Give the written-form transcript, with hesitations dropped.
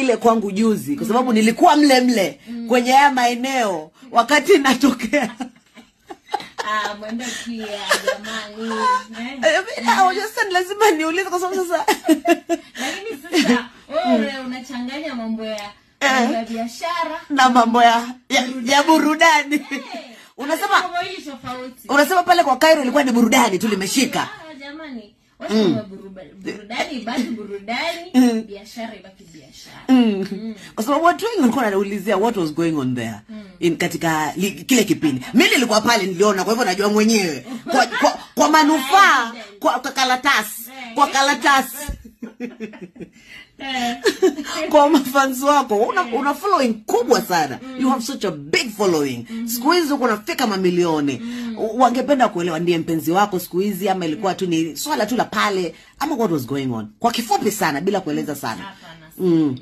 Ile kwangu juzi, kwa sababu nilikuwa mle mle kwenye haya maeneo wakati inatokea. Ah, mwendo pia jamani. Eh? Sasa ni lazima niulize kwa sababu sasa Lakini sasa wewe unachanganya mambo ya biashara na mambo ya burudani. Unasema mambo hili tofauti. Unasema pale kwa Cairo ilikuwa ni burudani tu limeshika. Ah, jamani. Wacha burudani ibaki burudani, biashara ibaki biashara. Kwa sababu watu wengi walikuwa wanaulizia what was going on there in katika kile kipindi. Mimi nilikuwa pale, niliona, kwa hivyo najua mwenyewe. Kwa manufaa kwa karatasi, kwa karatasi. Kwa mafans wako una following kubwa sana. You have such a big following. Siku hizi uko unafika mamilioni. Wangependa kuelewa, ndiye mpenzi wako siku hizi ama ilikuwa tu ni swala tu la pale ama what was going on? Kwa kifupi sana, bila kueleza sana. Hapana.